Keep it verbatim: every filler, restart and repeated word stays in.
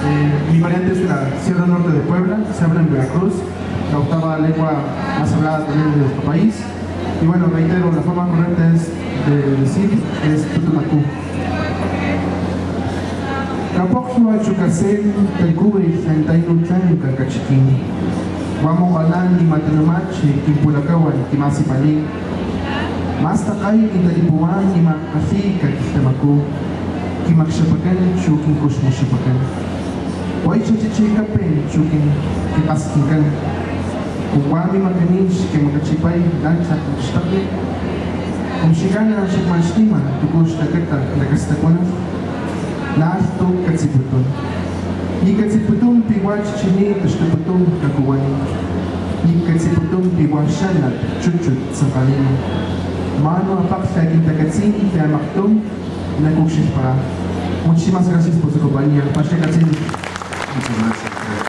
Eh, mi pariente es de la Sierra Norte de Puebla, se habla en Veracruz, la octava lengua más hablada también de nuestro país. Y bueno, reitero, la forma correcta es de decir es tutunakú. Kapoklhua chukasen takuil antainu tlanca cachiquí̱n. Hua̱ mokaná̱n nima̱ tanuma̱chi quimpulacahuán quima̱sipani̱. Ma̱stakay quintalipuhuá̱n nima̱ kalhi̱y caquilhtamacú̱, quimacxapacán, chu̱ quincuxmuxapacán. Huay xachichicapen, chu̱ quin-, quikasquincán. Cuma̱ mimacaní̱n xquimacachipay la̱ntla̱ cmacxtakni̱, cumu xli̱ca̱na̱ xacma̱xni̱ma̱ tucu̱ xlacata lacastacuanalh, na̱lh tu̱ catziputún. Ni̱ catziputún pi̱ hua̱ chichiní taxtuputún cacuhuani̱, ni̱ catziputún pi̱ hua̱ xánat chúchut tzanka̱ni̱. Ma̱nuj apaklha quintacatzí̱n pi̱ a̱maktum nacucxilhpa̱. Muchísimas gracias por su compañía. Paxacatzí̱n. Muchas gracias.